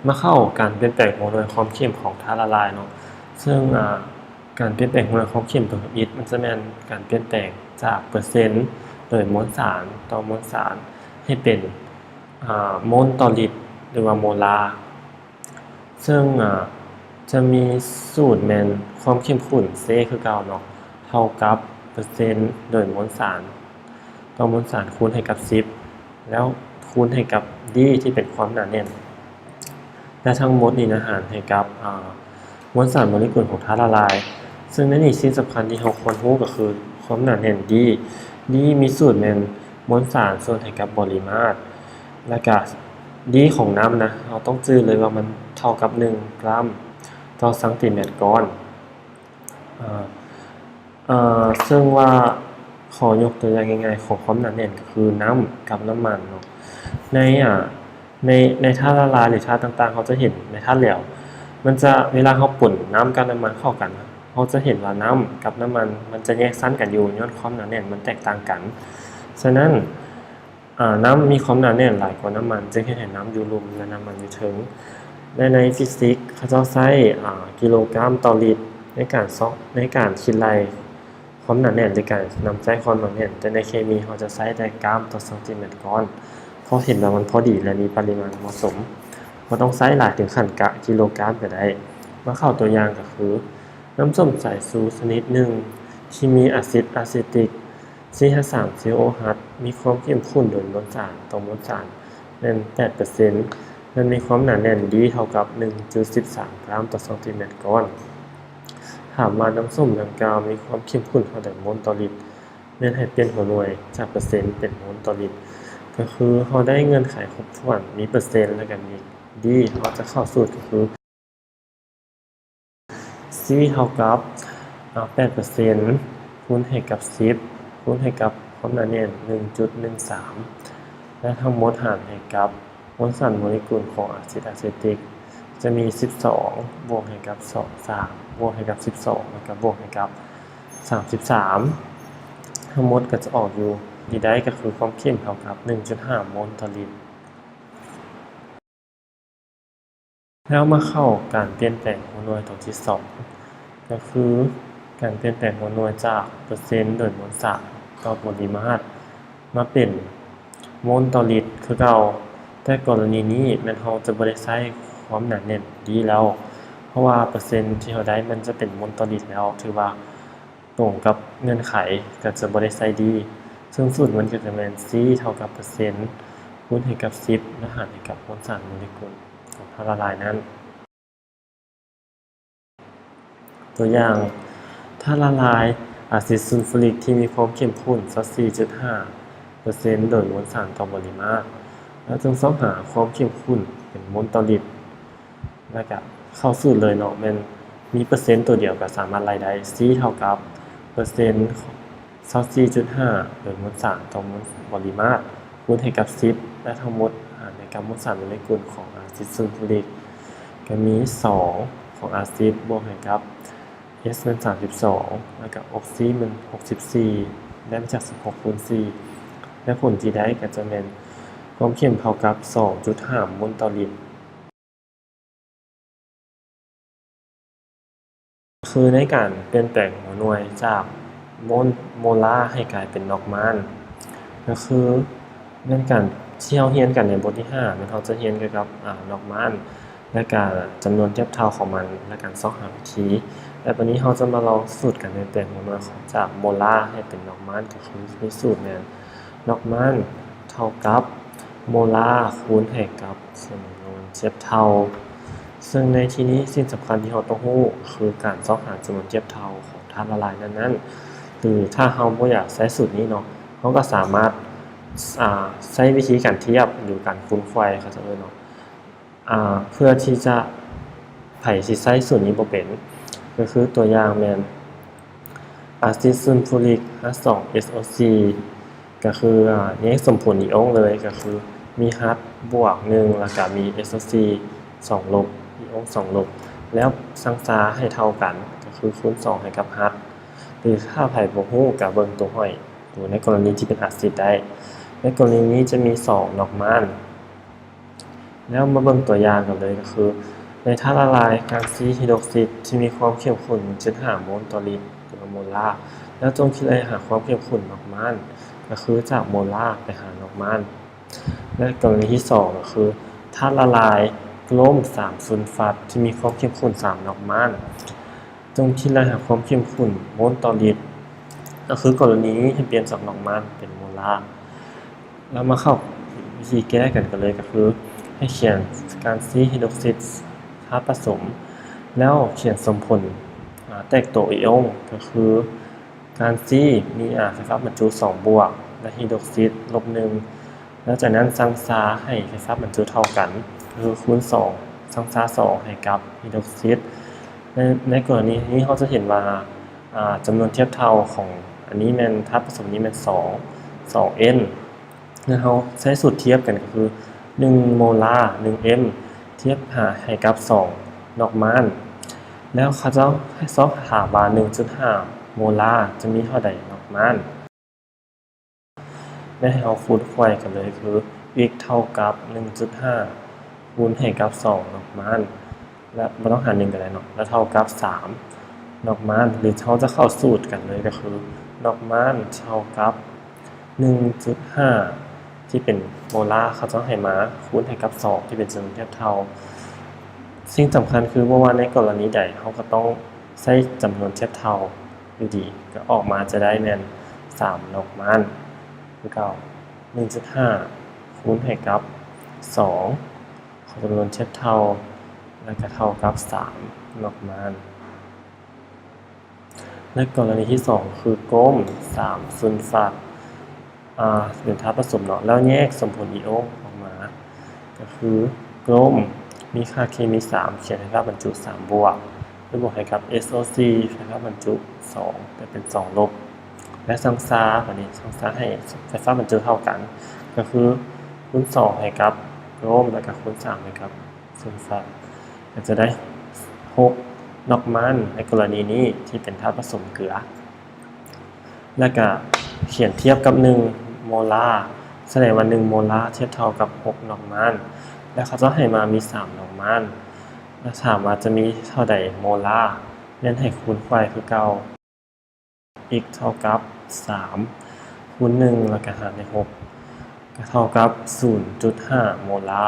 ມາເຂົ້າການປ່ຽນແປງຫົວໜ່ວຍຄວາມເຂັ້ມຂອງທາດລະລາຍເນາະ, ເຊິ່ງ ອາ ການປ່ຽນແປງຫົວໜ່ວຍຄວາມເຂັ້ມໂດຍທຳອິດ ມັນຈະແມ່ນການປ່ຽນແປງຈາກເປີເຊັນໂດຍມວນສານຕໍ່ມວນສານ ໃຫ້ເປັນ ອາ ໂມນຕໍ່ລິດ ຫຼືວ່າໂມລາ. ເຊິ່ງ ອາ ຈະມີສູດແມ່ນຄວາມເຂັ້ມຂຸ້ນ C ຄືເກົ່າເນາະ ເທົ່າກັບເປີເຊັນໂດຍມວນສານຕໍ່ມວນສານຄູນໃຫ້ກັບສິບ ແລ້ວຄູນໃຫ້ກັບ D ທີ່ເປັນຄວາມໜາແໜ້ນ ແລະ ທັງໝົດນີ້ນະຫານໃຫ້ກັບ ອາ ມວນສານໂມເລກຸນຂອງທາດລະລາຍ. ເຊິ່ງໃນນີ້ສິ່ງສຳຄັນທີ່ເຮົາຄວນຮູ້ກໍຄືຄວາມໜາແໜ້ນ D. D ມີສູດແມ່ນມວນສານສ່ວນໃຫ້ກັບປະລິມາດ ແລ້ວກະ D ຂອງນ້ຳນະ ເຮົາຕ້ອງຈື່ເລີຍວ່າມັນເທົ່າກັບໜຶ່ງກຣາມຕໍ່ຊັງຕີແມັດກ້ອນ. ເອີ ເຊິ່ງວ່າ ຂໍຍົກຕົວຢ່າງງ່າຍໆຂອງຄວາມໜາແໜ້ນກໍຄືນ້ຳກັບນ້ຳມັນເນາະ. ໃນ ອາ ໃນ ໃນທາດລະລາຍ ຫຼື ທາດຕ່າງໆ ເຮົາຈະເຫັນໃນທາດແຫຼວ ມັນຈະ ເວລາເຮົາປົນນ້ຳກັບນ້ຳມັນເຂົ້າກັນ ເຮົາຈະເຫັນວ່ານ້ຳກັບນ້ຳມັນ ມັນຈະແຍກຊັ້ນກັນຢູ່ ຍ້ອນຄວາມໜາແໜ້ນມັນແຕກຕ່າງກັນ. ສະນັ້ນ ອາ ນ້ຳມີຄວາມໜາແໜ້ນຫຼາຍກວ່ານ້ຳມັນ ຈຶ່ງເຮັດໃຫ້ນ້ຳຢູ່ລຸ່ມ ແລະ ນ້ຳມັນຢູ່ເທິງ. ແລະ ໃນຟີຊິກ ເຂົາເຈົ້າໃຊ້ ອາ ກິໂລກຣາມຕໍ່ລິດ ໃນການຊອກ ໃນການຄິດໄລ່ຄວາມໜາແໜ້ນ ໂດຍການນຳໃຊ້ຄວາມໜາແໜ້ນ, ແຕ່ໃນເຄມີ ເຮົາຈະໃຊ້ແຕ່ກຣາມຕໍ່ຊັງຕີແມັດກ້ອນ ເພາະເຫັນວ່າມັນພໍດີ ແລະ ມີປະລິມານເໝາະສົມ. ບໍ່ຕ້ອງໃຊ້ຫຼາຍເຖິງຂັ້ນກະກິໂລກຣາມກໍໄດ້. ມາເຂົ້າຕົວຢ່າງກໍຄື ນ້ຳສົ້ມສາຍຊູຊະນິດໜຶ່ງທີ່ມີອາຊິດອາເຊຕິກ ຊີເອັດສາມຊີໂອຮັດ ມີຄວາມເຂັ້ມຂຸ້ນໂດຍມວນສານຕໍ່ມວນສານແມ່ນແປດເປີເຊັນ ແລະ ມີຄວາມໜາແໜ້ນ D ເທົ່າກັບໜຶ່ງຈຸດສິບສາມກຣາມຕໍ່ຊັງຕີແມັດກ້ອນ. ຖາມວ່ານ້ຳສົ້ມດັ່ງກ່າວມີຄວາມເຂັ້ມຂຸ້ນເທົ່າໃດໂມນຕໍ່ລິດ? ແມ່ນໃຫ້ປ່ຽນຫົວໜ່ວຍຈາກເປີເຊັນເປັນໂມນຕໍ່ລິດ. ກໍຄືເຮົາໄດ້ເງື່ອນໄຂຄົບຖ້ວນ ມີເປີເຊັນ ແລະ ກໍມີ D ເຮົາຈະເຂົ້າສູດກໍຄື C ເທົ່າກັບ ອາ ແປດເປີເຊັນ ຄູນໃຫ້ກັບສິບ ຄູນໃຫ້ກັບຄວາມໜາແໜ້ນໜຶ່ງຈຸດໜຶ່ງສາມ ແລະ ທັງໝົດຫານໃຫ້ກັບມວນສານໂມເລກຸນຂອງອາຊິດອາເຊຕິກ ຈະມີສິບສອງ ບວກໃຫ້ກັບສອງ ສາມ ບວກໃຫ້ກັບສິບສອງ ແລ້ວກໍບວກໃຫ້ກັບສາມສິບສາມ ທັງໝົດກໍຈະອອກຢູ່ D ໄດ້ກໍຄືຄວາມເຂັ້ມເທົ່າກັບໜຶ່ງຈຸດຫ້າໂມນຕໍ່ລິດ. ແລ້ວມາເຂົ້າການປ່ຽນແປງຫົວໜ່ວຍຕົວທີສອງ ກໍຄືການປ່ຽນແປງຫົວໜ່ວຍຈາກເປີເຊັນໂດຍມວນສານຕໍ່ປະລິມາດ ມາເປັນໂມນຕໍ່ລິດຄືເກົ່າ. ແຕ່ກໍລະນີນີ້ແມ່ນເຮົາຈະບໍ່ໄດ້ໃຊ້ຄວາມໜາແໜ້ນ D ແລ້ວ ເພາະວ່າເປີເຊັນທີ່ເຮົາໄດ້ມັນຈະເປັນໂມນຕໍ່ລິດແລ້ວ ຖືວ່າ ຕົງກັບເງື່ອນໄຂ ກໍຈະບໍ່ໄດ້ໃຊ້ D ເຊິ່ງສູດມັນກໍຈະແມ່ນ C ເທົ່າກັບເປີເຊັນ ຄູນໃຫ້ກັບສິບ ແລະ ຫານໃຫ້ກັບມວນສານໂມເລກຸນຂອງທາດລະລາຍນັ້ນ. ຕົວຢ່າງ ທາດລະລາຍອາຊິດຊູນຟູຣິກທີ່ມີຄວາມເຂັ້ມຂຸ້ນຊາວສີ່ຈຸດຫ້າເປີເຊັນໂດຍມວນສານຕໍ່ປະລິມາດ ແລ້ວຈຶ່ງຊອກຫາຄວາມເຂັ້ມຂຸ້ນເປັນໂມນຕໍ່ລິດ. ແລ້ວກະເຂົ້າສູດເລີຍເນາະ ແມ່ນມີເປີເຊັນຕົວດຽວກະສາມາດໄລ່ໄດ້ C ເທົ່າກັບເປີເຊັນຊາວສີ່ຈຸດຫ້າໂດຍມວນສານຕໍ່ມວນປະລິມາດ ຄູນໃຫ້ກັບສິບ ແລະ ທັງໝົດຫານໃຫ້ກັບມວນສານໂມເລກຸນຂອງອາຊິດຊູນຟູຣິກ ກະມີສອງຂອງອາຊິດ ບວກໃຫ້ກັບ S ແມ່ນສາມສິບສອງ ແລ້ວກະ O C ແມ່ນຫົກສິບສີ່ ໄດ້ມາຈາກສິບຫົກຄູນສີ່ ແລະ ຜົນທີ່ໄດ້ກະຈະແມ່ນຄວາມເຂັ້ມເທົ່າກັບສອງຈຸດຫ້າໂມນຕໍ່ລິດ. ຄືໃນການປ່ຽນແປງຫົວໜ່ວຍຈາກໂມນ ໂມລາ ໃຫ້ກາຍເປັນນອກມານ ກໍຄືແມ່ນການທີ່ເຮົາຮຽນກັນໃນບົດທີຫ້າ ແມ່ນເຮົາຈະຮຽນກ່ຽວກັບ ອາ ນອກມານ ແລະ ກະຈຳນວນທຽບເທົ່າຂອງມັນ ແລະ ການຊອກຫາວິທີ. ແລະ ບາດນີ້ເຮົາຈະມາລອງສູດການປ່ຽນແປງຫົວໜ່ວຍຂອງ ຈາກໂມລາໃຫ້ເປັນນອກມານ ກໍຄືມີສູດແມ່ນນອກມານເທົ່າກັບໂມລາຄູນໃຫ້ກັບ ຈຳນວນທຽບເທົ່າ ເຊິ່ງໃນທີ່ນີ້ສິ່ງສຳຄັນທີ່ເຮົາຕ້ອງຮູ້ຄືການຊອກຫາຈຳນວນທຽບເທົ່າຂອງທາດລະລາຍນັ້ນໆ ຫຼື ຖ້າເຮົາບໍ່ຢາກໃຊ້ສູດນີ້ເນາະ ເຮົາກໍສາມາດ ອາ ໃຊ້ວິທີການທຽບ ຫຼື ການຄູນໄຂວ ເຂົາເຈົ້າເອີ້ນເນາະ ອາ ເພື່ອທີ່ຈະ ໃຜຊິໃຊ້ສູດນີ້ບໍ່ເປັນ ກໍຄືຕົວຢ່າງແມ່ນ ອາຊິດຊູນຟູຣິກ H ສອງ SO ສີ່ ກໍຄື ອາ ແຍກສົມຜົນອີອົງເລີຍ ກໍຄືມີ H ບວກໜຶ່ງ ແລ້ວກະມີ SO ສີ່ ສອງລົບ ອີອົງສອງລົບ ແລ້ວຊັ່ງຊາໃຫ້ເທົ່າກັນ ກໍຄືຄູນສອງໃຫ້ກັບ H ຫຼື ຖ້າໃຜບໍ່ຮູ້ກະເບິ່ງຕົວຫ້ອຍ ຕົວໃນກໍລະນີທີ່ເປັນອາຊິດໄດ້. ໃນກໍລະນີນີ້ຈະມີສອງນອກມານ ແລ້ວມາເບິ່ງຕົວຢ່າງກັນເລີຍ ກໍຄືໃນທາດລະລາຍການຊີຮີດຣອກຊິດທີ່ມີຄວາມເຂັ້ມຂຸ້ນ ໜຶ່ງຈຸດຫ້າ ໂມນຕໍ່ລິດ ຫຼືວ່າໂມລາ ແລ້ວຈົ່ງຄິດໄລ່ຫາຄວາມເຂັ້ມຂຸ້ນນອກມານ ກໍຄືຈາກໂມລາໄປຫານອກມານ. ແລະ ກໍລະນີທີສອງ ກໍຄືທາດລະລາຍໂກຣມ ສາມ ຊູນຟັດ ທີ່ມີຄວາມເຂັ້ມຂຸ້ນ ສາມ ນອກມານ. ຈົ່ງຄິດໄລ່ຫາຄວາມເຂັ້ມຂຸ້ນໂມນຕໍ່ລິດ ກໍຄືກໍລະນີນີ້ໃຫ້ປ່ຽນຈາກນອກມານເປັນໂມລາ. ແລ້ວມາເຂົ້າວິທີແກ້ກັນກັນເລີຍ ກໍຄືໃຫ້ຂຽນການຊີຮີດຣອກຊິດທາດປະສົມ ແລ້ວຂຽນສົມຜົນ ອາ ແຕກໂຕອີອົງ ກໍຄືການຊີມີ ອາ ໄຟຟ້າບັນຈຸ ສອງ ບວກ ແລະ ຮີດຣອກຊິດ ລົບ ໜຶ່ງ ແລ້ວຈາກນັ້ນສັ່ງຊາໃຫ້ໄຟຟ້າບັນຈຸເທົ່າກັນ ກໍຄືຄູນ ສອງ ສັ່ງຊາ ສອງ ໃຫ້ກັບຮີດຣອກຊິດ. ໃນ ໃນກໍລະນີນີ້ເຮົາຈະເຫັນວ່າ ອາ ຈຳນວນທຽບເທົ່າຂອງອັນນີ້ແມ່ນ ທາດປະສົມນີ້ແມ່ນ ສອງ ສອງ ເອັນ ແລ້ວເຮົາໃຊ້ສູດທຽບກັນກໍຄື ໜຶ່ງ ໂມລາ ໜຶ່ງ ເອັມ ທຽບຫາໃຫ້ກັບ ສອງ ນອກມານ. ແລ້ວເຂົາເຈົ້າໃຫ້ຊອກຫາວ່າ ໜຶ່ງຈຸດຫ້າ ໂມລາ ຈະມີເທົ່າໃດນອກມານ. ແລ້ວໃຫ້ເຮົາຄູນໄຂວ້ກັນເລີຍ ຄື x ເທົ່າກັບ ໜຶ່ງຈຸດຫ້າ ຄູນໃຫ້ກັບ ສອງ ນອກມານ ແລະ ບໍ່ຕ້ອງຫາ ໜຶ່ງ ກໍໄດ້ເນາະ ແລ້ວເທົ່າກັບ ສາມ ນອກມານ ຫຼືເຮົາຈະເຂົ້າສູດກັນເລີຍ ກໍຄື ນອກມານເທົ່າກັບ ໜຶ່ງຈຸດຫ້າ ທີ່ເປັນໂມລາ ເຂົາເຈົ້າໃຫ້ມາ ຄູນໃຫ້ກັບ ສອງ ທີ່ເປັນຈຳນວນທຽບເທົ່າ. ສິ່ງສຳຄັນຄື ບໍ່ວ່າໃນກໍລະນີໃດ ເຮົາກໍຕ້ອງໃຊ້ຈຳນວນທຽບເທົ່າຢູ່ດີ ກໍອອກມາຈະໄດ້ແມ່ນ ສາມ ນອກມານ ຄືເກົ່າ ໜຶ່ງຈຸດຫ້າ ຄູນໃຫ້ກັບ ສອງ ຂອງຈຳນວນທຽບເທົ່າ ແລ້ວກໍເທົ່າກັບ ສາມ ນອກມານ. ໃນກໍລະນີທີສອງ ຄືໂກຣມ ສາມ ຊູນຟັດ ອາ ເປັນທາດປະສົມເນາະ ແລ້ວແຍກສົມຜົນອີອົງອອກມາ ກໍຄືໂກຣມມີຄ່າເຄມີ ສາມ ຂຽນໃຫ້ໄຟຟ້າບັນຈຸ ສາມ ບວກ ແລ້ວບວກໃຫ້ກັບ ເອສໂອສີ່ ໄຟຟ້າບັນຈຸ ສອງ ແຕ່ເປັນ ສອງ ລົບ ແລະ ຊັງຊາ ບາດນີ້ຊັງຊາໃຫ້ໄຟຟ້າບັນຈຸເທົ່າກັນ ກໍຄື ຄູນ ສອງ ໃຫ້ກັບໂກຣມ ແລ້ວກໍຄູນ ສາມ ໃຫ້ກັບ ສູນຟັດ ກໍຈະໄດ້ ຫົກ ນອກມານ ໃນກໍລະນີນີ້ທີ່ເປັນທາດປະສົມເກືອ ແລ້ວກະຂຽນທຽບກັບ ໜຶ່ງ ໂມລາ ສະແດງວ່າ ໜຶ່ງ ໂມລາ ທຽບເທົ່າກັບ ຫົກ ນອກມານ ແລ້ວເຂົາເຈົ້າໃຫ້ມາມີ ສາມ ນອກມານ ແລ້ວຖາມວ່າຈະມີເທົ່າໃດໂມລາ ແມ່ນໃຫ້ຄູນໄຂວ້ຄືເກົ່າ x ເທົ່າກັບ ສາມ ຄູນ ໜຶ່ງ ແລ້ວກະຫານດ້ວຍ ຫົກ ກໍເທົ່າກັບ ສູນຈຸດຫ້າ ໂມລາ.